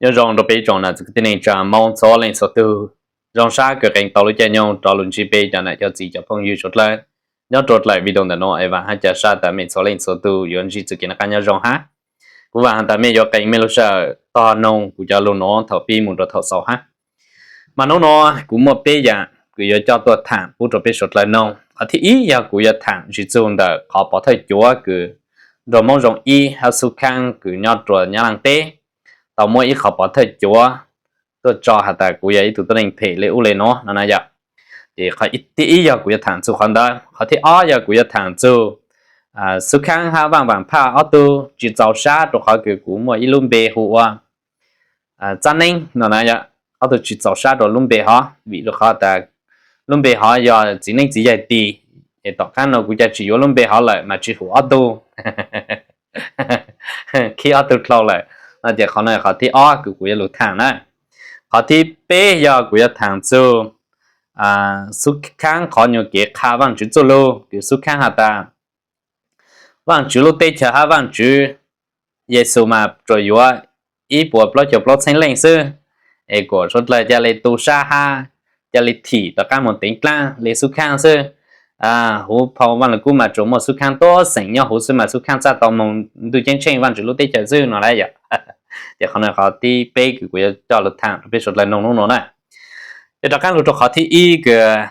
Nyob zoo rau peb tsoom nam txiv kwv tij neej tsa Hmoob txhua leej txhua tug. Zoo sab kws qee tau lub caij nyoog rov lug ntsib peb cov nam cov txiv cov phooj ywg suav dlawg nyob rau dlaim video ntawm nuav es vaam hab ca sab tas mej txhua leej txhua tug yuav ntsib txuj kev noj qab nyob zoo hab. Kuv vaam has tas mej yuav qee mej lub sij hawm tog noog kuv cov lug nuav thaum pib moog rua thaum xaus hab. Mas nub nuav kuv muaj peb yaam kws yuav coj tuaj thaam pub rua peb suav dlawg noog. Qhov thib ib yog kuv yuav thaam ntsib txug ntawm qhov pov thawj cuav kws nraug Moob Zoo Ib hab Xub Khaab kws nyob rua Nyab Laaj teb tau muab ib qhov pov thawj cuav tuaj tso has tas kuv yog ib tug tuab neeg phem le ub le nuav no na yom. Ces qhov thib ib yog kuv yuav thaam txug qhov ntawd. Qhov thib ob yog kuv yuav thaam txug Xub Khaab hab Vaaj Vaam Phaj ob tug tsi txaus sab rua qhov kws kuv muaj ib lub npe hu ua Txab Neeb no na yom. Ob tug tsi txaus sab rua lub npe hov vim rua qhov tas lub npe hov yog txiv neeb txiv yaig tis, es tom qaab nuav kuv ca tsi yuav lub npe hov lawm mas tsi hum ob tug, khib ob tug dlhau lawm. No ces qhov no qhov thib ob kws kuv yuav lug thaam na. Qhov thib peb yog kuv yuav thaam txug Xub Khaab qhov nyuas kev qha Vaajtswv txuj lug kws Xub Khaab has tas Vaajtswv lub teb chaws hab Vaajtswv Yexus mas tsuas yuav ib puas plaub caug plaub txheeb leej xwb, es kuas suav dlawg ca le tu sab hab ca le thim rov qaab moog teev dlaab le Xub Khaab xwb. Huv phau Vaaj Lug Kub mas tsuas muaj Xub Khaab tuab xeem nyob huv xwb mas Xub Khaab txaj tau moog ntuj ceeb tsheej Vaajtswv lub teb chaws xwb no na yom. Ces qhov no qhov thib peb kws kuv yuav coj lug thaam rua peb suav dlawg noog nub nuav na. Ces rov qaab lug rua qhov thib ib kws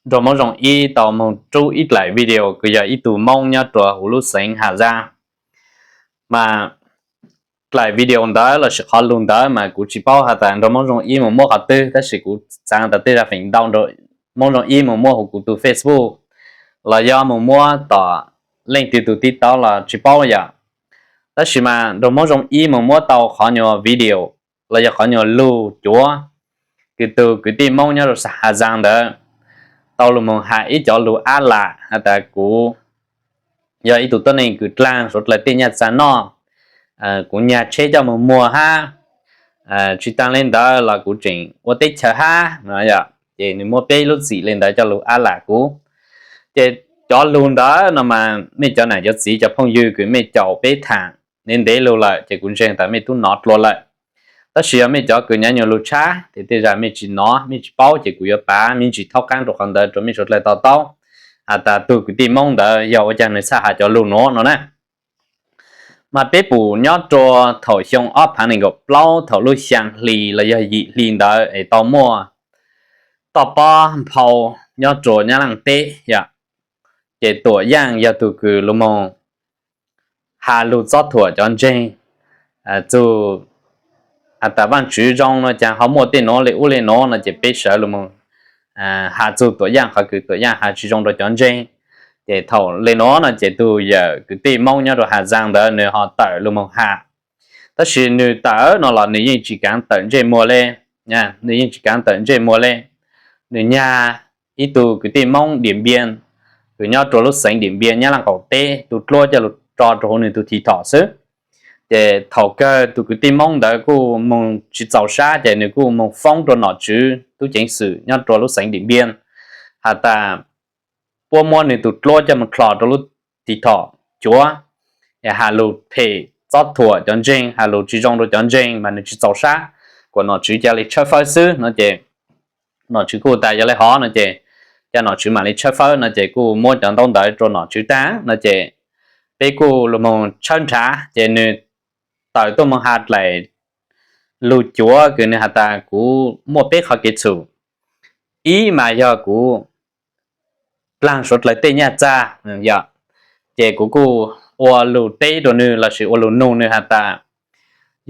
nraug Moob Zoo Ib tau moog rub ib dlaim video kws yog ib tug Moob nyob rua huv lub xeev Has Zaas. Mas dlaim video ntawd lossis qhov lug ntawd mas kuv tsi paub has tas nraug Moob Zoo Ib moog muab qhov twg, tab sis kuv xaav tas tej zag feem ntau nraug Moob Zoo Ib moog muab huv kuv tug Facebook los yog moog muab tom leej twg tug TikTok los tsi paub yom. Tab sis mas nraug Moob Zoo Ib moog muab tau qhov nyuas video los yog qhov nyuas lug cuav kws tug kwv tij Moob nyob rua Has Zaas ntawd tau lug moog has ib cov lug ab lam has tas kuv yog ib tug tuab neeg kws dlaag suav dlawg tej nyaj txag noj, kuv nyag tsheb coj moog muag hab, tsi taag le ntawd los kuv tseem ua teb chaws hab no yom. Ces nwg muab peb lub txim le ntawd coj lug ab lam kuv. Ces cov lug ntawd no mas mej cov nam cov txiv cov phooj ywg kws mej caum peb thaam ntev ntev lug lawm ces kuv ntseeg tas mej tub nov dlua lawm. Tab sis yog mej cov kws nyav nyuas lug tshab ces tej zag mej tsi nov mej tsi paub ces kuv yuav pav me ntsis thaub qaab rua qhov ntawd rua mej suav dlawg to taub has tas tug kwv tij Moob ntawd yog ua caag nwg txhaj has cov lug nuav no na. Mas peb pum nyob rua thaum xyoo ob phaav nees nkaum plaub thaum lub xyaa hli los yog yim hli ntawd es tau muaj toj pob nphau nyob rua Nyab Laaj teb yom. Ces Tuam Yaaj yog tug kws lug moog has lug txob thuam cov ntseeg, txug has tas Vaajtswv zoo no caag ho muaj tej nuav le ub le nuav no ces peb sawv lug moog has txug Tuam Yaaj qhov kws Tuam Yaaj has tsi zoo rua cov ntseeg. Ces thaum le nuav no ces tug yawm kwv tij Moob nyob rua Has Zaas ntawd nwg ho tawm lug moog has. Tab sis nwg tawm no los nwg yeej tsi kaav tawm ntsej muag le, nwg yeej tsi kaav tawm ntsej muag le. Nwg nyag ib tug kwv tij Moob Diam Npiab kws nyob rua lub xeev Diam Npiab Nyab Laaj qaum teb tug dluab coj lug tso rua huv nwg tug TikTok xwb. Ces thaum kawg tug kwv tij Moob ntawd kuj moog tsi txaus sab ces nwg kuj moog foob rua nom tswv tub ceev xwm nyob rua lub xeev Diam Npiab has tas puab muab nwg tug dluab coj moog dlho rua lub TikTok cuav, has lug phem txob thuam cov ntseeg, has lug tsi zoo rua cov ntseeg mas nwg tsi txaus sab, kuas nom tswv ca le tshawb fawb xwb no ces nom tswv kuj tas yog le hov no ces ca nom tswv mam le tshawb fawb no ces kuj muab cov ntaub ntawv rua nom tswv taag no ces peb kuj lug moog tshawb nrhav ces nwg tawm tuaj moog has dlaim lug cuav kws nwg has tas kuv muaj peb qhov kev txhum. Ib mas yog kuv dlaag suav dlawg tej nyaj txag yom, ces kuv kuj ua lug teb rua nwg lossis ua lug nug nwg has tas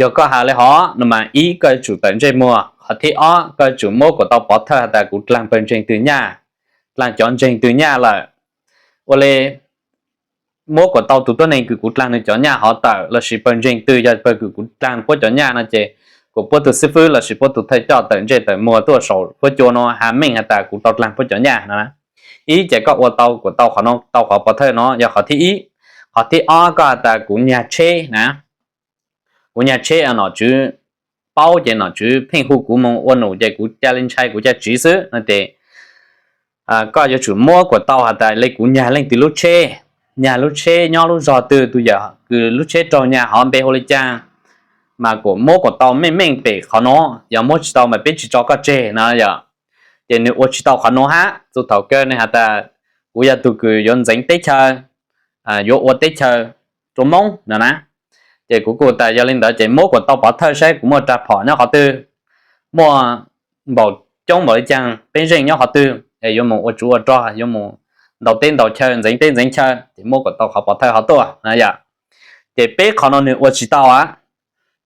yog koj has le hov no mas ib koj yuav tsum tawm ntsej muag, qhov thib ob koj yuav tsum muab kuas tau pov thawj has tas kuv dlaag pawg ntseeg twg nyaj, dlaag cov ntseeg twg nyaj lawm. Ua le muab kuas tau tug tuab neeg kws kuv dlaag nwg cov nyaj hov tawm lossis pawg ntseeg twg yog pawg kws kuv dlaag puab cov nyaj no ces kuas puab tug xib fwb lossis puab tug thawj coj tawm ntsej tawm muag tuaj saum huab cua no has meej has tas kuv tau dlaag puab cov nyaj no. Ib ces koj ua tau kuas tau qhov no tau qhov pov thawj no yog qhov thib ib. Qhov thib ob koj has tas kuv nyag tsheb na, kuv nyag tsheb nom tswv paub ces nom tswv pheej hu kuv moog ua num ces kuv ca le ntshai kuv ca tsiv xwb no ces koj yuav tsum muab kuas tau has tas le kuv nyag leej twg lub tsheb, nyag lub tsheb nyob lub zog twg, tus yawm kws lub tsheb raug nyag hov npe hu le caag, mas kuas muab kom tau meej meej pem qhov nuav, yog muab tsis tau mas peb tsis tso koj tseg no yom. Ces nws ua tsis tau qhov nuav hab, txug thaum kawg nws has tas kuv yog tug kws yuav ntxeev teb chaws, yuav ua teb chaws rua Moob no na. Ces kuv kuj tas yog li ntawd ces muab kom tau pov thawj saib kuv muaj rag phom nyob qhov twg, muaj npaum coob npaum li caag peeb zeej nyob qhov twg es yuav mus ua tsuv ua rog, yuav mus ntaus teb ntaus chaw, ntxeev teb ntxeev chaw, ces muab kom tau qhov pov thawj hov tuaj na yom. Ces peb qhov no nws ua tsis tau a,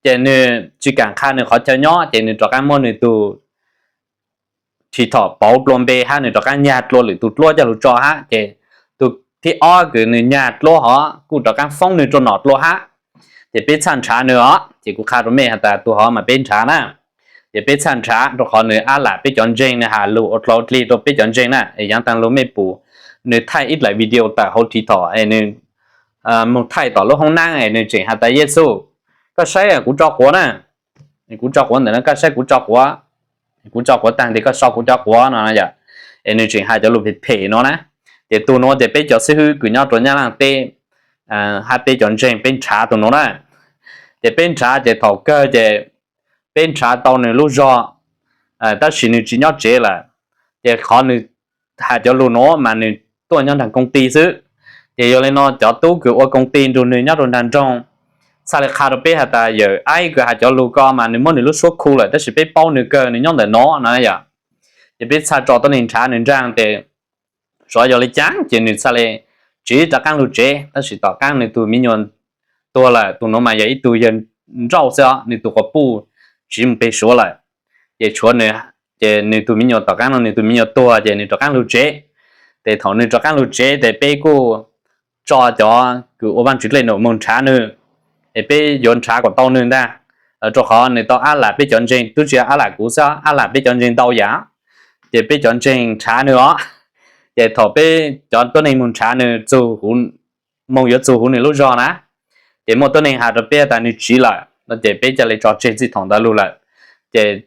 ces nws tsis kaam qha nws qhov chaw nyob, ces nws rov qaab muab nws tug TikTok pauv dlua npe hab nws rov qaab nyag dlua lwm tug dluab coj lug tso hab, ces tug thib ob kws nws nyag dluab hov kuj rov qaab foob nws rua nom dlua hab. Ces peb txhaj nrhav nws os, ces kuv qha rua mej has tas tug hov mas peb nrhav na. Ces peb txhaj nrhav rua qhov nws ab lam peb cov ntseeg, nws has lug ua dlau dlig rua peb cov ntseeg na. Es yaav taag lug mej pum nws thaij ib dlaim video tawm hauv TikTok es nws moog thaij tom lub hoob naab es nws tseem has tas Yexus, koj saib kuv tso quav na, kuv tso quav ntawm no koj saib kuv tso quav, kuv tso quav taag tes koj so kuv cov quav no yom. Es nws tseem has cov lug phem phem no na. Ces tug nuav ces peb cov xib hwb kws nyob rua Nyab Laaj teb hab peb cov ntseeg peb nrhav tug nuav na. Ces peb nrhav ces thaum kawg ces peb nrhav tau nws lub zog, tab sis nws tsis nyob tsev lawm. Ces qhov nws has cov lug nuav mas nws tuaj nyob nraag koob ti xwb. Ces yog li no cov tub kws ua koob ti nrug nws nyob rua nraag nroog txhaj le qha rua peb has tas yawm aib kws has cov lug ko mas nws muab nws lub suab khu lawm, tab sis peb paub nws kawg nws nyob ntawm no no yom. Ces peb txhaj tso tuab neeg nrhav nws nraag tes suav yog li caag ces nws txhaj le tsiv rov qaab lug tsev, tab sis tom qaab nws tug miv nyuas tuag lawm. Tug nuav mas yog ib tug yawg nrauj xwb os, nws tug quas puj tsiv moog peg suav lawm. Ces tshuav nws, ces nws tug miv nyuas tom qaab no nws tug miv nyuas tuag ces nws rov qaab lug tsev. Ces thaum nws rov qaab lug tsev tes peb kuj tso cov kws ua Vaajtswv dlej num moog nrhav nws, es peb yuav nrhav kom tau nws ntag, rua qhov nws tau ab lam peb cov ntseeg, tub tsi ab lam kuv xwb, ab lam peb cov ntseeg ntau yam. Ces peb cov ntseeg nrhav nws os. Ces thaum peb cov tuab neeg moog nrhav nws txug, moog yuav txug huv nws lub zog na, ces muaj tuab neeg has rua peb tas nws tsiv lawm no ces peb ca le tso tseg txij thaum ntawd lug lawm. Ces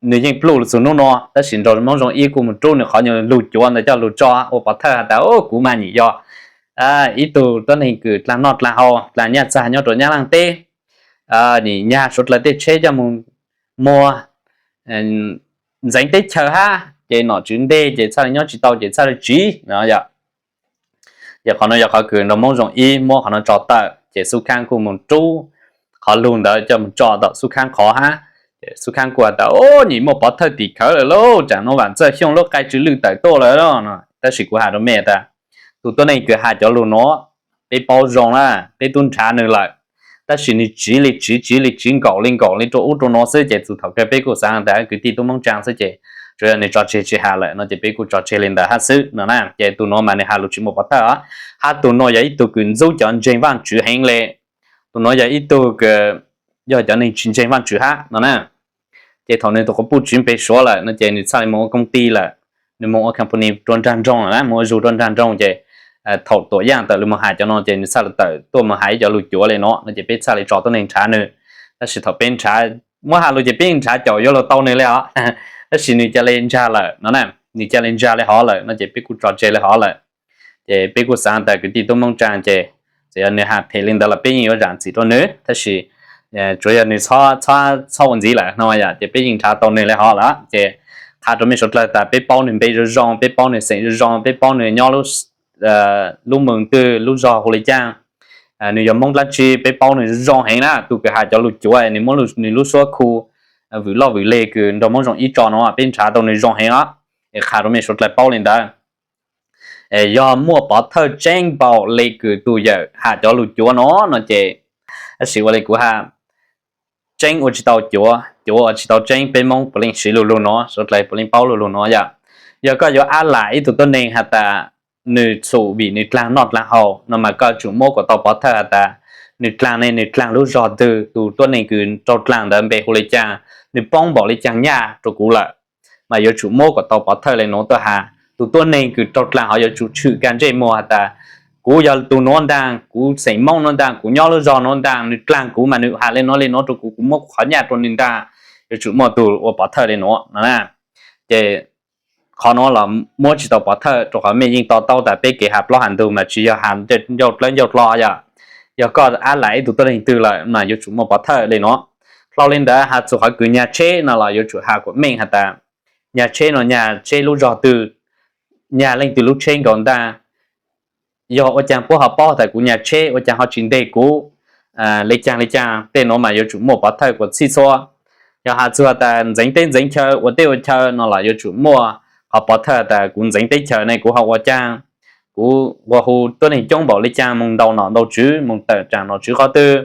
nws yeej pluj lug txug nub nua, tab sis nraug Moob Zoo Ib kuj moog rub nws qhov nyuas lug cuav ntawd coj lug tso ua pov thawj has tas kuv mas nim yog ib tug tuab neeg kws dlaag noj dlaag haus dlaag nyaj txag nyob rua Nyab Laaj teb, nim nyag suav dlawg tej tsheb coj moog muag ntxeev teb chaws hab, ces nom tswv nteg ces txhaj le nyob tsis tau ces txhaj le tsiv no yom. Ces qhov no yog qhov kws nraug Moob Zoo Ib muab qhov no tso tawm ces Xub Khaab kuj moog rub qhov lug ntawd coj moog tso tom Xub Khaab qhov hab. Ces Xub Khaab kuj has tas nim muaj pov thawj tim khawv lawm lauj, tsam no Vam Txawj Xyooj lub qai tsw lwj tawm tuaj lawm no. Tab sis kuv has rua mej tas tus tuab neeg kws has cov lug nuav peb paub zoo na, peb tub nrhav nws lawm, tab sis nws tsiv le tsiv, tsiv le tsiv, nkaum le nkaum le rua ub rua nuav xwb ces txug thaum kawg peb kuj xaav tas kwv tij tub Moob Tsaa xwb ces tsuav yog nws tso tseg tsis has lawm no ces peb kuj tso tseg le ntawd hab xwb no na. Ces tus nuav mas nws has lug tsis muaj pov thawj os, hab tus nuav yog ib tug kws ntxub cov ntseeg Vaajtswv heev le. Tus nuav yog ib tug kws yog cov neeg tsis ntseeg Vaajtswv hab no na. Ces thaum nws tus quas puj tsiv peg suav lawm no ces nws txhaj le moog ua koob ti lawm, nws moog ua company rua nraag nroog lawm na, moog ua zug rua nraag nroog ces thaum tuam yaaj tawm lug moog has cov no ces nws txhaj le tawm tuaj moog has ib cov lug cuav le no no ces peb txhaj le tso tuab neeg nrhav nws. Tab sis thaum peb nrhav, muab has lug ces peb yeej nrhav caum yuav lug tau nws le os, tab sis nws ca le ntsag lawm no na, nws ca le ntsag le hov lawm no ces peb kuj tso tseg le hov lawm. Ces peb kuj xaav tas kwv tij tub Moob Tsaa ces txawm yog nws has phem le ntawd los peb yeej yuav zam txim rua nws, tab sis tsuav yog nws txhob ua ntxiv lawm no yom, ces peb yeej nrhav tau nws le hov lawm. Ces qha rua mej suav dlawg tas peb paub nws npe zoo zoo, peb paub nws xeem zoo zoo, peb paub nws nyob lub moos twg lub zog hu le caag, nws yog Moob dlaab tsi peb paub nws zoo heev na. Tus kws has cov lug cuav nws muab nws lub suab khu vwm loj vwm leg kws nraug Moob Zoo Ib tso no peb nrhav tau nws zoo heev os. Es qha rua mej suav dlawg paub le ntawd. Yog muaj pov thawj tseeb npaum le kws tus yawm has cov lug cuav no no ces, tab sis ua le kuv has, tseeb ua tsis tau cuav, cuav ua tsis tau tseeb, peb Moob puav leej siv lug lug no, suav dlawg puav leej paub lug lug no yom. Yog koj yuav ab lam ib tug tuab neeg has tas nws txhum vim nws dlaag noj dlaag haus no mas koj tsum muab kom tau pov thawj has tas nws dlaag ne, nws dlaag lub zog twg, tus tuab neeg kws raug dlaag ntawd npe hu le caag, nws poob npaum le caag nyaj rua kuv lawm, mas yuav tsum muab kom tau pov thawj le nuav tuaj has. Tus tuab neeg kws raug dlaag hov yuav tsum tshwm kag ntsej muag has tas kuv yog tus nuav ntaag, kuv xeem Moob nuav ntaag, kuv nyob lub zog nuav ntaag, nws dlaag kuv mas nws has le nuav le nuav rua kuv, kuv muab qhov nyaj rua nws ntaag. Yuav tsum muaj tug ua pov thawj le nuav no na. Ces qhov nuav los muab tsis tau pov thawj rua qhov mej yeej to taub tas peb kev has plaub has ntug mas tsis yog has ncauj dlawb ncauj dlo yom. Yog koj ab lam ib tug tuab neeg twg lawm mas yuav tsum muaj pov thawj li no. Hlo li ntawd has txug qhov kws nyag tsheb no los yuav tsum has kuas meej has tas nyag tsheb no nyag tsheb lub zog twg, nyag leej twg lub tsheb nkaus ntag. Yog ua caag puab ho paub tas kuv nyag tsheb, ua caag ho tsis nteg kuv, le caag le caag, tej nuav mas yuav tsum muaj pov thawj kuas txhij txhua. Yog has txug has tas ntxeev teb ntxeev chaw, ua teb ua chaw no los yuav tsum muaj qhov pov thawj tas kuv ntxeev teb chaws ne kuv ho ua caag, kuv ua hu tuab neeg coob npaum le caag moog ntaus nom ntaus tswv, moog tawm tsaam nom tswv qhov twg,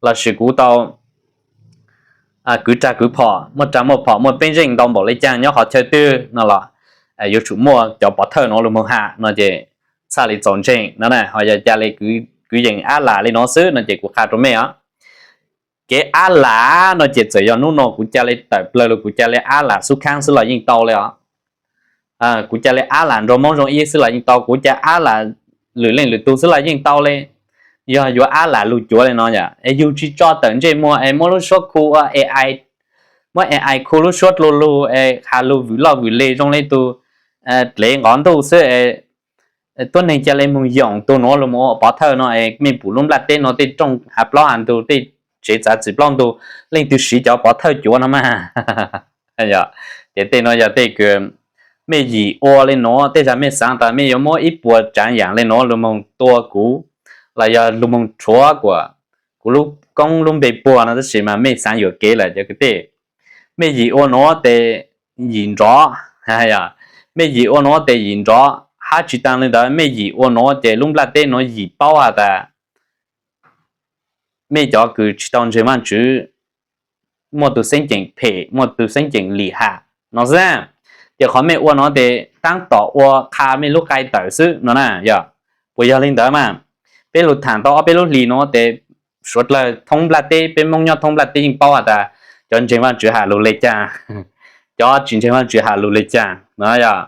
lossis kuv tau kwv rag kwv phom, muaj rag muaj phom muaj peeb zeej ntau npaum le caag nyob qhov chaw twg no los yuav tsum muaj cov pov thawj nuav lug moog has no ces txhaj li txaus ntseeg no na. Ho yog ca le kwv yees ab lam li no xwb no ces kuv qha rua mej os, kev ab lam no ces txawm yog nub no kuv ca le tawm plawg lug kuv ca le ab lam xub khaab xwb los yeej tau le os. Kuv ca le ab lam nrug Moob Zoo Ib xwb los yeej tau, kuv ca ab lam lwm leej lwm tug xwb los yeej tau le. Yog yuav ab lam lug cuav li no yom, es yug tsis tso tawm ntsej muag es muab lub suab khu ua AI, muab AI khu lub suab dlua lug es has lug vwm loj vwm le zoo le tug dlev nqov ntuj xwb es tuab neeg ca le moog yoom tug nuav lug moog ua pov thawj no es mej pum lub nplaj teb nuav tej rooj hav plaub hav ntug, tej tsev txav txim plaub ntug, leej twg siv cov pov thawj cuav no mas. Ces tej nuav yog tej kws mej yim ua le nuav, tej zag mej xaav tas mej yuav muab ib puas tsaav yaam le nuav lug moog tua kuv los yog lug moog rhuav kuas kuv lub koob lub npe puag no tab sis mas mej xaav yuam kev lawm cov kwv tij. Mej yim ua nuav tes yim nrov, mej yim ua nuav tes yim nrov, hab tsis taag le ntawd mej yim ua nuav ces lub nplaj teb nuav yim paub has tas mej cov kws tsis tau ntseeg Vaajtswv muaj tus xeeb ceem phem, muaj tus xeeb ceem lim ham no xwb. Ces qhov mej ua nuav tes taab tom ua qha mej lub qai tawm xwb no na yog. Puas yog le ntawd mas? Peb lug thaam tau ob peb lub hlis nuav tes suav dlawg thoob nplaj teb, peb Moob nyob thoob nplaj teb yeej paub has tas cov ntseeg Vaajtswv has lug le caag, cov tsis ntseeg Vaajtswv has lug le caag no yog.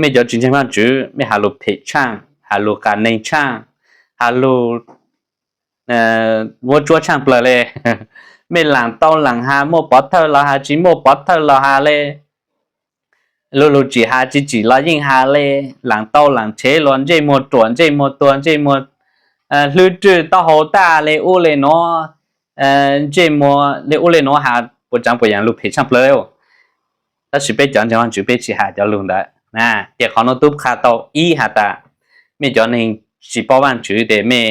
Mej cov tsis ntseeg Vaajtswv mej has lug phem tshaaj, has lug qas neeg tshaaj, has lug vuab tsuab tshaaj plawg le. Mej laam tau laam has, muaj pov thawj los has, tsis muaj pov thawj los has le. Lug lug tsim has tsis tsim los yeej has le. Laam tau laam tshev los ntsej muag ruam, ntsej muag tuag, ntsej muag hlwb rwj taub hau tag le ub le nuav, ntsej muag le ub le nuav has puas tsaav puas yaam lug phem tshaaj plawg le. Tab sis peb cov ntseeg Vaajtswv peb tsis has cov lug ntawd. Ces qhov nuav tub qha tau ib has tas mej cov neeg tsis paub Vaajtswv tes mej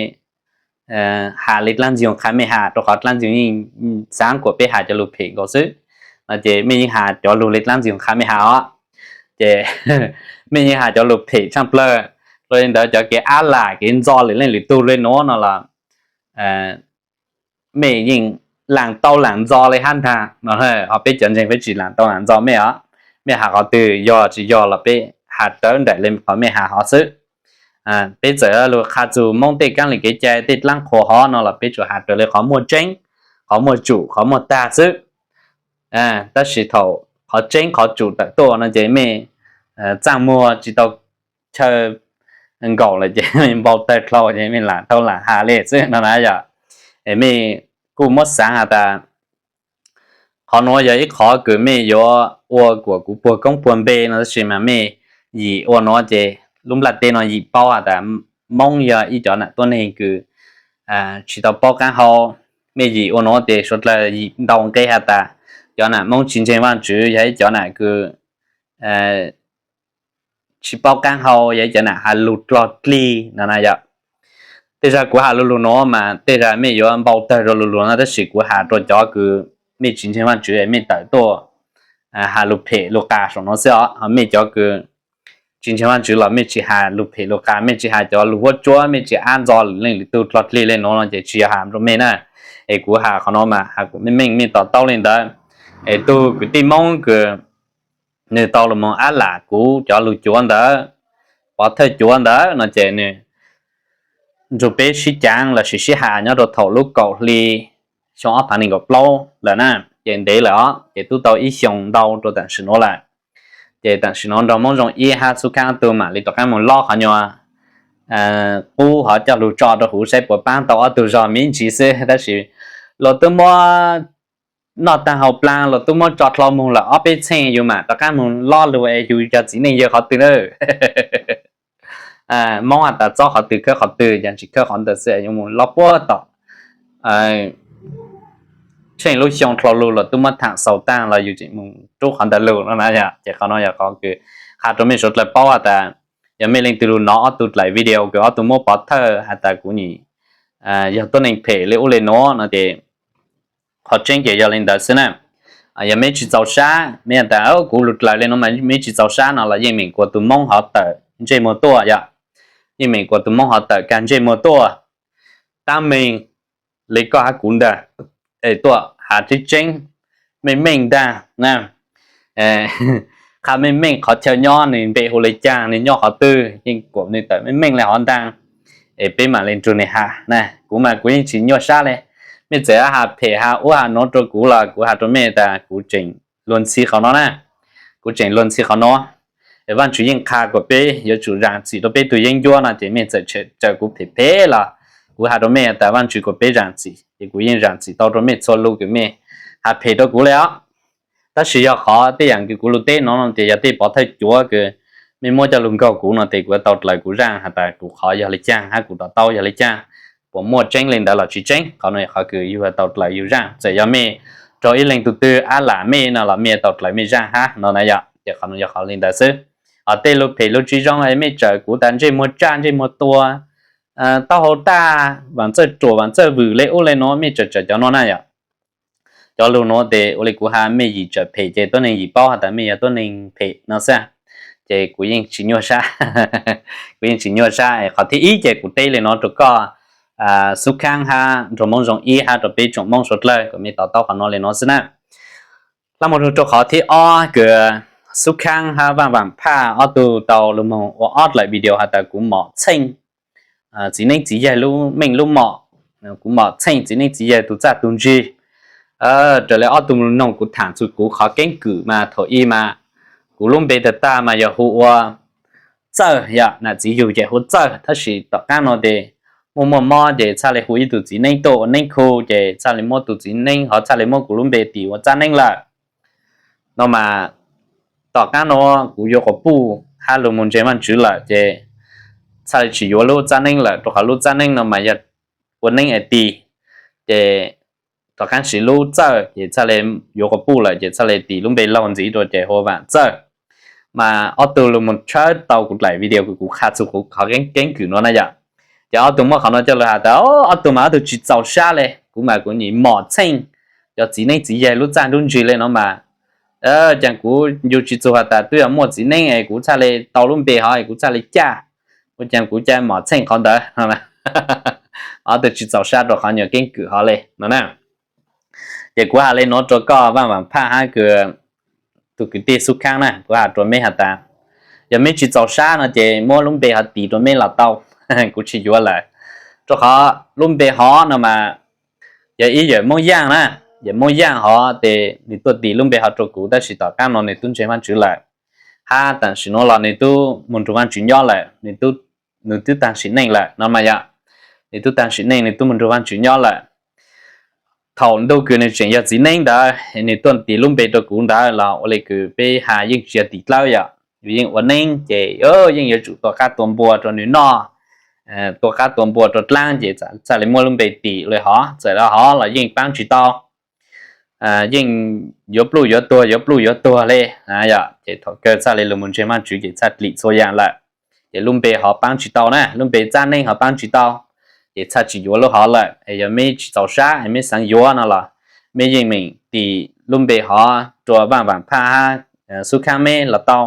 has le dlaab ntxwg qha mej has, rau qhov dlaab ntxwg yeej xaav kuas peb has cov lug phem nkaus xwb no ces mej yeej has cov lug le dlaab ntxwg qha mej has os. Ces mej yeej has cov lug phem tshaaj plawg. Ua le ntawd cov kev ab lam kev ntxo lwm leej lwm tug le nuav no los mej yeej laam tau laam ntxo le hab ntaag no. Ho peb cov ntseeg peb tsis laam tau laam ntxo mej os. Mej has qhov twg yog tsis yog los peb has rawv nraim le qhov mej has hov xwb. Peb txawm lug qha txug Moob tej kaab le kev cai tej dlaab qhuas hov no los peb tsuas has raws le qhov muaj tseeb, qhov muaj tsum, qhov muaj tag xwb. Tab sis thaum qhov tseeb qhov tsum tawm tuaj no ces mej txaaj muag tsis tau chaw nkaum lawm ces mej npau tawg dlhau ces mej laam tau laam has le xwb no na yog. Mej kuj muab xaav has tas qhov nuav yog ib qhov kws mej yuav ua kuas kuv puag koob puag npe no tab sis mas mej yim ua nuav ces lub nplaj teb no yim paub has tas Moob yog ib cov nam tuab neeg kws tsis tau paub qaab hau. Mej yim ua nuav ces suav dlawg yim ntau nqe has tas cov nam Moob tsis ntseeg Vaajtswv, yog ib cov nam kws tsis paub qaab hau, yog ib cov nam has lug dlog dlig no na yog. Tej zag kuv has lug lug nuav mas tej zag mej yuav npau tawg rua lug lug no tab sis kuv has rua cov kws mej tsis ntseeg Vaajtswv mej tawm tuaj has lug phem lug qas saum nuav xwb os. Ho mej cov kws tsis ntseeg Vaajtswv los mej tsis has lug phem lug qas, mej tsis has cov lug vuab tsuab, mej tsis ab ntxo lwm leej lwm tug dlog dlig le nuav no ces tsis yog has rua mej na. Es kuv has qhov nuav mas has kuas mej meej mej to taub le ntawd. Es tug kwv tij Moob kws nwg tau lug moog ab lam kuv cov lug cuav ntawd, pov thawj cuav ntawd no ces nwg nrug peb sib caav lossis sib has nyob rua thaum lub kaum hli xyoo ob phav nees nkaum plaub lawm na, ces ntev lawm os, ces tub tau ib xyoos ntau rua taam sim nuav lawm. Ces taam sim nuav nrog Moob Zoo Ib hab Xub Khaab ob tug mam li rov qaab moog lob qhov nyuas qub hov coj lug tso rua huv saib puas paab tau ob tug zog me ntsis xwb, tab sis luag tub muab noj taag haus plaag, luag tub muab tso dlhau moog lawm ob peb txheej, yus mam rov qaab moog lob lug es yus yog txiv neej yawg qhov twg na. Moob has tas txob qhov twg khawb qhov twg, yog tsis khawb qhov ntawd xwb yuav mus loj puag tom tsheej lub xyoo dlhau lug los twb muab tham xaus tag los yus tseem mus rub qhov ntawd lug no na yom. Ces qhov no yog qhov kws qha rau mej suav dlawg paub has tas yog mej leej twg lug nov ob tug dlaim video kws ob tug muab pov thawj has tas kuv nim yog tuab neeg phem le ub le nuav no ces qhov tseeb ces yog le ntawd xwb na. Yog mej tsis txaus sab, mej has tas kuv lug dlaim le nuav mas mej tsis txaus sab no los yeej meem kuas tus Moob hov tawm ntsej muag tuaj yom. Yeej meem kuas tus Moob hov tawm kag ntsej muag tuaj, tab meeg le koj hab kuv ntag, es tuaj has tseeb tseeb, meej meej ntag na. Qha meej meej qhov chaw nyob, nws npe hu le caag, nws nyob qhov twg, yeej kuas nws tawm meej meej le hov ntag, es peb mam le nrug nws has na. Kuv mas kuv yeej tsis nyuaj sab le. Mej txawm has phem has ub has nuav rau kuv los kuv has rau mej tas kuv tseem luag ntxhi qhov nuav na. Kuv tseem luag ntxhi qhov nuav. Es Vaajtswv yeej qha kuas peb yuav tsum zaam txim rau peb tug yeeb ncuab no ces mej txawm tsaws kuv phem phem los kuv has rau mej tas Vaajtswv kuas peb zaam txim, ces kuv yeej zaam txim tau rau mej txhua lug kws mej has phem rau kuv le os. Tab sis yog qhov tej yaam kws kuv lug teb nuav no ces yog tej pov thawj cuav kws mej muab coj lug nkaug kuv no ces kuv yuav tau dlaws kuv zaaj has tas kuv qhov yog le caag hab kuv to taub yog le caag, puas muaj tseeb le ntawd los tsis tseeb. Qhov no qhov kws yug yuav tau dlaws yug zaaj, txawm yog mej raug ib leeg tug twg ab lam mej no los mej yuav tau dlaws mej zaaj hab no na yom. Ces qhov no yog qhov le ntawd xwb. Tej lug phem lug tsis zoo es mej tsaws kuv tas ntsej muag tsaj ntsej muag tua, taub hau tag, vaam txawj ruam vaam txawj vwm le ub le nuav, mej tsaws tsaws cov nuav na yom. Cov lug nuav tes ua le kuv has mej yim tsaws phem ces tuab neeg yim paub has tas mej yog tuab neeg phem no xwb. Ces kuv yeej tsis nyuaj sab, kuv yeej tsis nyuaj sab. Qhov thib ib ces kuv teb le nuav rau koj Xub Khaab hab nraug Moob Zoo Ib hab rau peb tsoom Moob suav dlawg kom mej to taub qhov nuav le nuav xwb na. Lab moog rau qhov thib ob kws Xub Khaab hab Vaaj Vaam Phaj ob tug tau lug moog ua ob dlaim video has tas kuv mom txheej txiv neeb txiv yaig lub meej lub mom, kuv mom txheej txiv neeb txiv yaig tug txaj tug ntsig. Raws le ob tug lug noog kuv tham txug kuv qhov keeb kwm mas thaum ub mas kuv lub npe tag tag mas yog hu ua Txawj, yog nam txiv yug ces hu Txawj, tab sis tom qaab no tes muaj muaj mob ces txhaj le hu ib tug txiv neeb tuaj ua neeb khu ces txhaj le muab tug txiv neeb hov txhaj le muab kuv lub npe tis ua Txab Neeb lawm. No mas tom qaab no kuv yuav quas puj hab lug moog ntseeg Vaajtswv lawm ces txhaj le tsis yuav lub Txab Neeb lawm, rau qhov lub Txab Neeb no mas yog ua neeb es tis, ces tom qaab siv lub Txawj ces txhaj le yuav quas puj lawm ces txhaj le tis lub npe laug ntxiv rua ces hu Vaam Txawj. Mas ob tug lug moog tshawb tau kuv dlaim video kws kuv qha txug kuv qhov keeb kwm nuav na yom. Ces ob tug muab qhov nuav coj lug has tas ob tug mas ob tug tsis txaus sab le, kuv mas kuv nim mom txheej cov txiv neeb txiv yaig lub txaj lub ntsig le no mas, caag kuv ncu tsis txug has tas twb yog muaj txiv neeb es kuv txhaj le tau lub npe hov es kuv txhaj le caj, ua caag kuv ca mom txheej qhov ntawd. Ob tug tsis txaus sab rua qhov nyuam keeb kwm hov le no na. Ces kuv has le nuav rua koj Vaaj Vaam Phaj hab kws tug kwv tij Xub Khaab na, kuv has rua meb has tas, yog meb tsis txaus sab no ces muab lub npe hov tis rua meb los tau, kuv tsis yuav lawm. Rua qhov lub npe hov no mas yog ib yawm Moob Yaaj na, yawm Moob Yaaj hov tes nws tuaj tis lub npe hov rua kuv tab sis tom qaab no nws tub ntseeg Vaajtswv lawm, hab tam sim nuav los nws tub moog nrug Vaajtswv nyob lawm, nws tub taag sim neej lawm no mas yog, nws tub taag sim neej nws tub moog nrug Vaajtswv nyob lawm. Thaum ntuj kws nws tseem yog txiv neeb ntawd nws tuaj tis lub npe rua kuv ntawd los ua le kws peb has yeej tsis yog tim dlawb yom, yus yeej ua neeb ces yeej yuav tsum tua qaab tua npua rua nws noj, tua qaab tua npua rua dlaab ces txhaj le muab lub npe tis le hov, txawm le hov los yeej paab tsis tau, yeej yuav pluj yuav tuag yuav pluj yuav tuag le. Ces thaum kawg txhaj le lug moog ntseeg Vaajtswv ces txhaj lim txhua yaam lawm, ces lub npe hov paab tsis tau na, lub npe Txab Neeb hov paab tsis tau, ces txhaj tsis yuav lub hov lawm. Es yog meb tsis txaus sab es meb xaav yuav no los meb yeej meem tis lub npe hov rua Vaaj Vaam Phaj hab Xub Khaab meb los tau.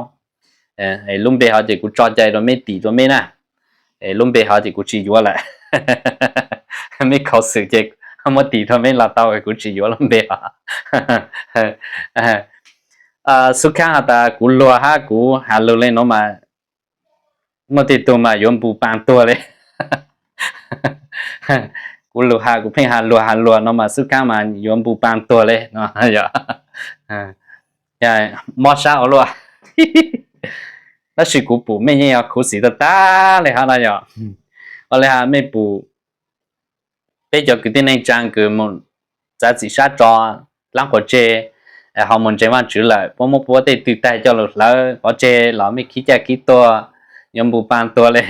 Lub npe hov ces kuv tso cai rua meb tis rua meb na, lub npe hov ces kuv tsis yuav lawm. Meb khaus xwm ces muab tis rua meb los tau, kuv tsis yuav lub npe hov. Xub Khaab has tas kuv luag hab kuv has lug le nuav mas muaj tej tug mas yuav npu paa tuag le. Kuv lug has kuv pheej has luag has luag no mas Xub Khaab mas yuav npu paa tuag le no. Mob sab ua luaj. Tab sis kuv pum mej yeej yog khuv xim tag tag le hov no yog. Ua le has mej pum peb cov kwv tij neej tsaa kws mus txav txim sab tso dlaab quas tseg, ho mus ntseeg Vaajtswv lawm, puab muab puab tej twj taig coj lug hlawv pov tseg los mej khib caj khib tuag, yuav npus paa tuag li.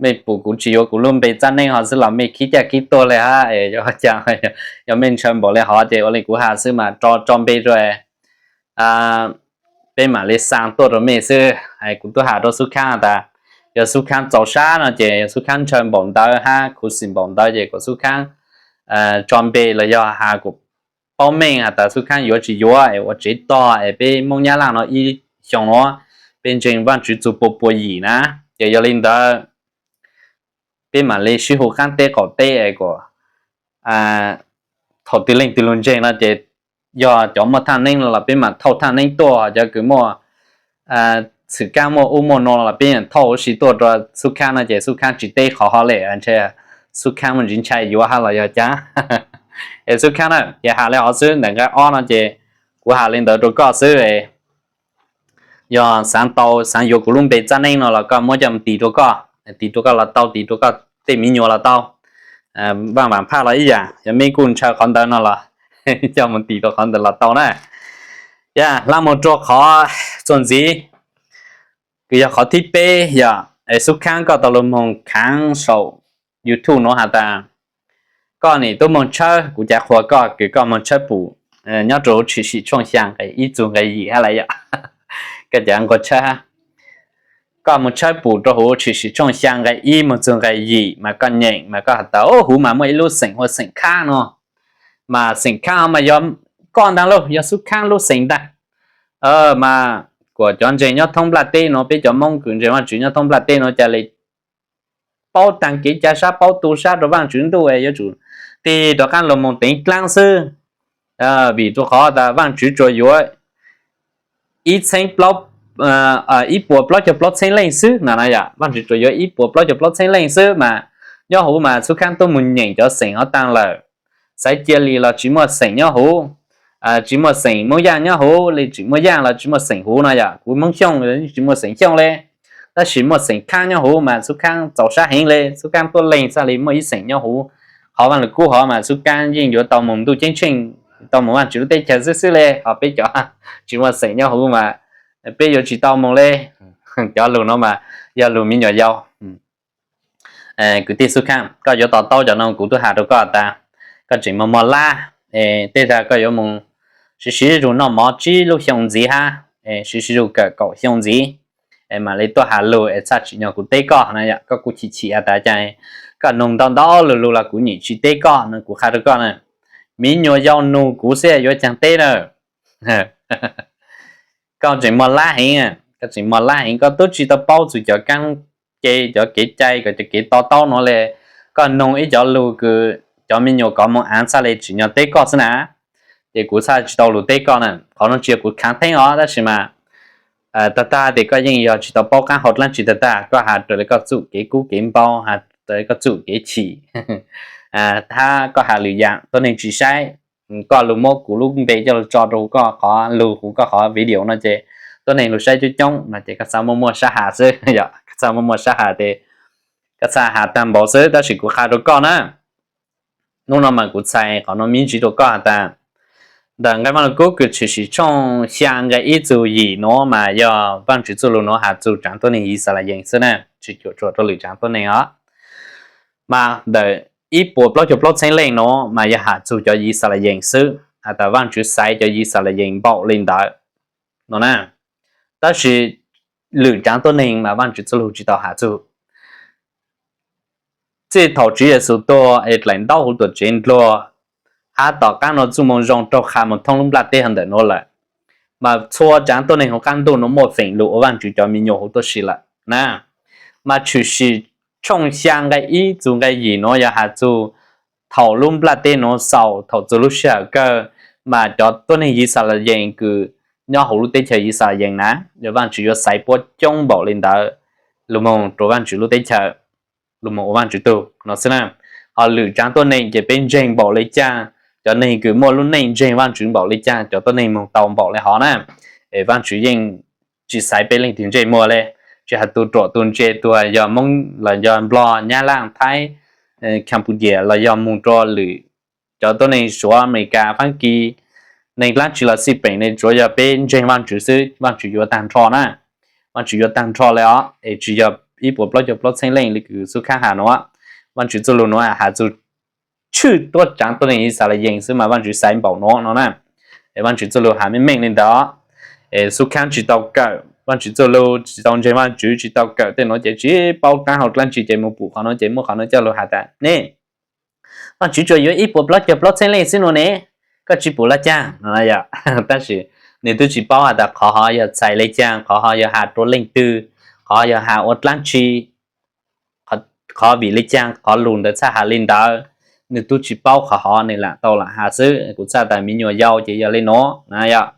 Mej pum kuv tsis yuav kuv lub npe txab neeb ho xwb los mej khib caj khib tuag li hab. Yog mej ntshaw npaum li hov ces ua li kuv has xwb mas tso tso npe rua, peb mam li xaa tuaj rua mej xwb. Kuv tub has rua Xub Khaab tas, yog Xub Khaab txaus sab no ces yog Xub Khaab ntshaw npaum ntawd hab khuv xim npaum ntawd ces kom Xub Khaab tso npe los yog has kom paub meej has tas Xub Khaab yuav tsis yuav es ua tsev tog es peb Moob Nyab Laaj no ib xyoo nuav peb ntseeg Vaajtswv txug pua pua yim na. Ces yog li ntawd peb mam li sib hu qaab teb qaum teb es kom thaum twg leej twg lug ntseeg no ces yog cov muaj thaaj neeb no los peb mam thauj thaaj neeb tuaj, cov kws muaj xwm kaab muaj ub muaj nuav los peb mam thauj huv si tuaj rua Xub Khaab no ces Xub Khaab tsis teb qhov hov le, ntshe Xub Khaab muaj ntsis ntshai yuav hab los yog caag. Es Xub Khaab na, ces has li hov xwb, ntawm nqai ob no ces kuv has li ntawd rua koj xwb. Yog xaav tau xaav yuav kuv lub npe txab neeb no los koj muab coj mus tis rua koj, tis rua koj los tau, tis rua koj tej miv nyuas los tau. Vaaj Vaam Phaj los ib yaam, yog mej kuj ntshaw qhov ntawd no los coj mus tis rua qhov ntawd los tau na. Yog, lab moog rua qhov txuas ntxiv, kws yog qhov thib peb, yog es Xub Khaab koj tau lug moog khaav saum YouTube nuav has tas koj nim tub moog tshawb, kuv cav qhuas koj kws koj moog tshawb pum nyob rua huv Tshwm Sim tshooj xyaa nqe ib txug nqe yim hab lawm yom. Koj cav nqua tshawb hab, koj moog tshawb pum rua huv Tshwm Sim tshooj xyaa nqe ib moog txug nqe yim mas koj nyeem mas koj has tas huv mas muaj ib lub xeem hu ua xeem Khaab no, mas xeem Khaab mas yog koj ntaag lauj, yog Xub Khaab lub xeem ntaag. Mas kuas cov ntseeg nyob thoob nplaj teb nuav, peb cov Moob kws ntseeg Vaajtswv nyob thoob nplaj teb nuav ca le paub taag kev ca sab, paub tu sab rua Vaajtswv ntuj es yuav tsum tig rov qaab lug moog teev dlaab xwb. Vim rua qhov tas Vaajtswv tsuas yuav ib txheeb, ib puas plaub caug plaub txheeb leej xwb no na yom. Vaajtswv tsuas yuav ib puas plaub caug plaub txheeb leej xwb mas nyob huv mas Xub Khaab tub moog nyeem cov xeem hov taag lawm. Xaiv Cia Lis los tsis muaj xeem nyob huv, tsis muaj xeem Moob Yaaj nyob huv le, tsis muaj Yaaj los tsis muaj xeem huv no yom. Kuv Moob Xyooj tsis muaj xeem Xyooj le, tab sis muaj xeem Khaab nyob huv mas Xub Khaab txaus sab heev le, Xub Khaab tuaj leeg txhaj le muaj ib xeem nyob huv. Qhov Vaaj Lug Kub hov mas Xub Khaab yeej yuav tau moog ntuj ceeb tsheej, tau moog Vaajtswv lub teb chaws xwb xwb le, ho peb cov tsis muaj xeem nyob huv mas peb yuav tsis tau moog le. Cov lug no mas yog lug miv nyuas yau. Kwv tij Xub Khaab, koj yuav to taub cov no kuv tub has rua koj tas koj tseem muaj muaj lab, tej zag koj yuav moog siv siv zug noj mov tsib lub xyoo ntxiv hab, siv siv zug kawm kaum xyoo ntxiv, mam li tuaj has lug es txhaj tsim nyog kuv teb koj na yom. Koj kuj chim chim has tas cas koj noog ntau ntau lug lug los kuv nyem tsis teb koj no. Kuv qha rua koj na, miv nyuas yau nug kuv xwb yuav caag teb na. Koj tseem muaj lab heev, koj tseem muaj lab heev, koj tub tsis tau paub txug cov kaab ce, cov kev cai, kom cov kev to taub nuav le. Koj noog ib cov lug kws cov miv nyuas kov moog aav txhaj le tsim nyog teb koj xwb na. Ces kuv txhaj tsis tau lug teb koj na. Qhov nuav tsis yog kuv khaav theeb os, tab sis mas tag tag tes koj yeej yog tsis tau paub qaab hau dlaab tsi tag tag, koj has raws le koj txuj kev kub kev npau, has raws le koj txuj kev chim, hab koj has lwm yaam tuab neeg tsis saib. Koj lug muab kuv lub npe coj lug tso rua huv koj qhov lug, huv koj qhov video no ces tuab neeg lug saib coob coob no ces koj txhaj muaj muaj sab has xwb yom. Koj txhaj muaj muaj sab has tes koj txhaj has taag npaum xwb, tab sis kuv qha rua koj na, hnub no mas kuv txhais qhov nuav me ntsis rua koj has tas ntawm nqai Vaaj Lug Kub kws Tshwm Sim tshooj xyaa nqai ib txug yim nuav mas yog Vaajtswv txuj lug nuav has txug tsaav tuab neeg Yixalayees xwb na, tsis cuam tshuam rua lwm tsaav tuab neeg os. Mas ntawm ib puas plaub caug plaub txheeb leej nuav mas yog has txug cov Yixalayees xwb, has tas Vaajtswv xaiv cov Yixalayees npaum li ntawd no na. Tab sis lwm tsaav tuab neeg mas Vaajtswv txuj lug tsis tau has txug. Txij thaum Tswv Yexus tuag es dlaim ntaub huv tuam tsev ndluag, hab tom qaab nuav txuj moo zoo raug qha moog thoob lub nplaj teb hov ntawm nuav lawm, mas txhua tsaav tuab neeg huv qaab ntuj nuav muaj feem lug ua Vaajtswv cov me nyuam huv tuab si lawm na. Mas Tshwm Sim tshooj xyaa nqai ib txug nqai yim nuav yog has txug thaum lub nplaj teb nuav xaus, thaum txug lub sij hawm kawg, mas cov tuab neeg Yixalayees kws nyob huv lub teb chaws Yixalayees na, yog Vaajtswv yuav xaiv puab coob npaum li ntawd lug moog rua Vaajtswv lub teb chaws, lug moog ua Vaajtswv tug no xwb na. Ho lwm tsaav tuab neeg ces peb ntseeg npaum li caag, cov neeg kws muaj lub neej ntseeg Vaajtswv npaum li caag, cov tuab neeg moog tau npaum li hov na. Es Vaajtswv yeej tsis xaiv peb leej twg ntsej muag le, tsis has tug ruam tug ntse, tug yog Moob los yog Nplog, Nyab Laaj, Thaib, Cambodia los yog moog rua lwm cov tuab neeg Suav, Amelikas, Faabkis, neeg dlaab tsi los xij peem ne, tsuav yog peb ntseeg Vaajtswv xwb, Vaajtswv yuav taag nrho na. Vaajtswv yuav taag nrho le os, es tsi yog ib puas plaub caug plaub txheeb leej le kws Xub Khaab has nuav. Vaajtswv txuj lug nuav has txug tshwj tuab tsaav tuab neeg Yixalayees xwb mas Vaajtswv xaiv npaum nuav no na. Es Vaajtswv txuj lug has meej meej le ntawd. Es Xub Khaab tsi tau kawm Vaajtswv txuj lug, tsi tau ntseeg Vaajtswv, tsi tau kawm tej nuav ces tsi paub qaab hau dlaab tsi ces moog pum qhov nuav ces muab qhov nuav coj lug has tas ne, Vaajtswv tsuas yuav ib puas plaub caug plaub txheeb leej xwb nua ne, koj tsi pum laj caag no. Tab sis nwg tub tsi paub has tas qhov hov yog txhais le caag, qhov hov yog has rua leej twg, qhov hov yog has ua dlaab tsi, qhov vim le caag qhov lug ntawd txhaj has le ntawd. Nwg tub tsi paub qhov hov, nwg lam tau lam has xwb. Kuv txhaj tas mi nyuam yaus ces yog le nuav na yom.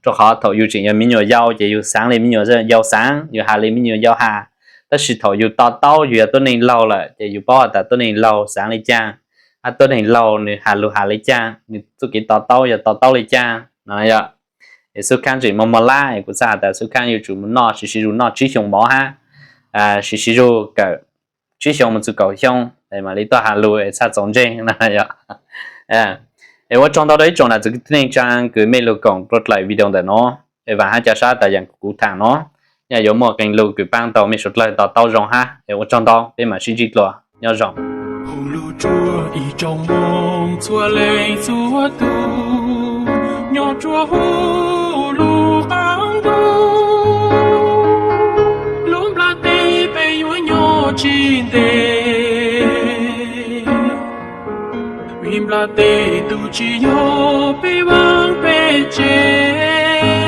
Rua qhov thaum yug tseem yog mi nyuam yaus ces yug xaav le mi nyuam yaus xaav, yug has le mi nyuam yaus has. Tab sis thaum yug to taub yug yog tuab neeg laug lawm ces yug paub has tas tuab neeg laug xaav le caag, hab tuab neeg laug nwg has lug has le caag, nwg txuj kev to taub yog to taub le caag no yom. Es Xub Khaab tseem moog moog lab es kuv txhaj has tas Xub Khaab yuav tsum moog noj siv siv zug noj tsib xyoos mov hab siv siv zug kawm tsib xyoos moog txug kaum xyoo es mam li tuaj has lug es txhaj txaus ntseeg no yom. Es ua tsaug ntau rua ib tsoom nam txiv kwv tij neej tsaa kws mej lug koom rua dlaim video ntawm nuav. Es vaam hab ca sab tas yaam kuv thaam nuav, nyaj yuav muaj qee lug kws paab tau mej suav dlawg to taub zoo hab. Es ua tsaug ntau, peb mam sib ntsib dlua, nyob zoo. Hu lug rua ib tsoom Moob txhua leej txhua tug, nyob rua huv lub qaab ntuj, lub nplaj teb peb yuav nyob tsis ntev. Vim nplaj teb tug tsis yog peb vaaj peb tsev,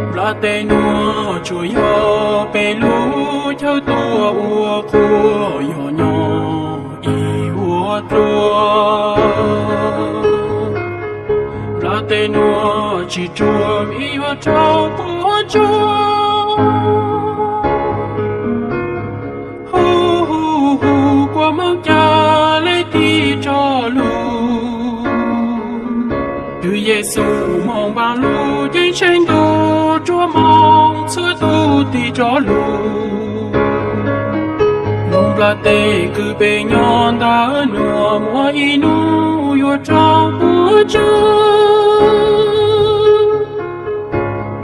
nplaj teb nuav tsuas yog peb lub chaw tuaj ua qhua yog nyob ib vuag dlua. Nplaj teb nuav tsis ruam ib yuav raug puam tsuaj. Hu hu hu, kua Moob ca le tig rov lug. Kws Yexus moog npaaj lug ceeb tsheej ntuj rua Moob txhua tug tig rov lug. Lub nplaj teb kws peb nyob ntawm nuav muaj ib nub yuav raug puam tsuaj.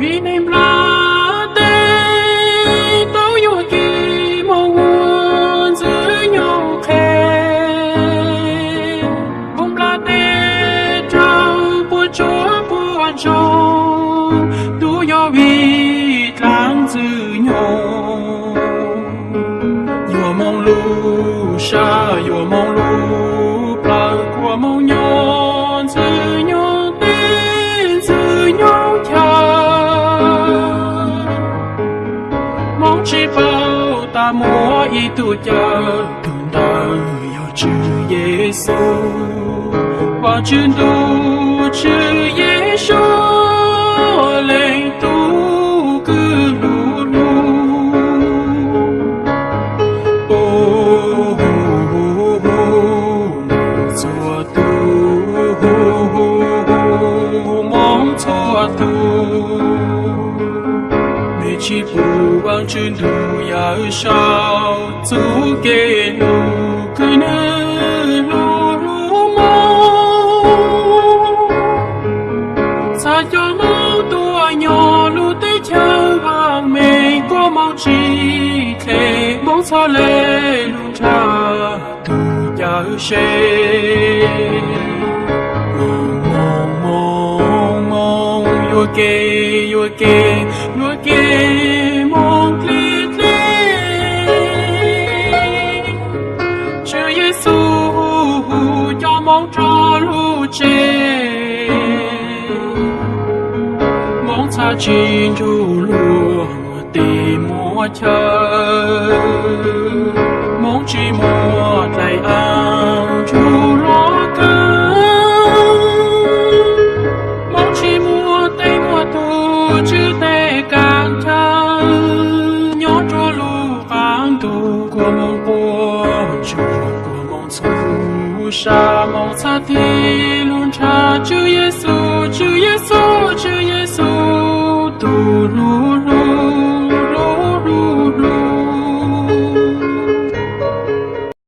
Vim neeg nplaj teb tau yuam kev moog ua ntxwg nyoog qhe. Lub nplaj teb raug puam tsuaj puam ntsoog, tub yog vim dlaab ntxwg nyoog. Yuav moog lub sab yuav moog lub plawg, kua Moob nyob ntxwg nyoog teb ntxwg nyoog chaw. Moob tsis paub tas muaj ib tug cawm, tug ntawd yog Tswv Yexus. Vaajtswv ntuj Tswv Yexus, leej tug kws lug lug. Hu hu hu, Moob txhua tug, hu hu hu, Moob txhua tug. Mej tsis pum Vaajtswv ntuj yawm saub txuj kev lug kws nwg lug lug Moob. Txhad cov Moob tuaj nyob lub teb chaws vaaj meej, kua Moob tsis dlhe, Moob txhad le lug nrhav tug cawm sev. Moob, Moob, Moob, Moob, yuam kev, yuam kev, yuam kev moog dle dle. Tswv Yexus hu cov Moob rov lug tsev. Moob txhad tsis nrug luag muaj teb muaj chaw, Moob tsis muaj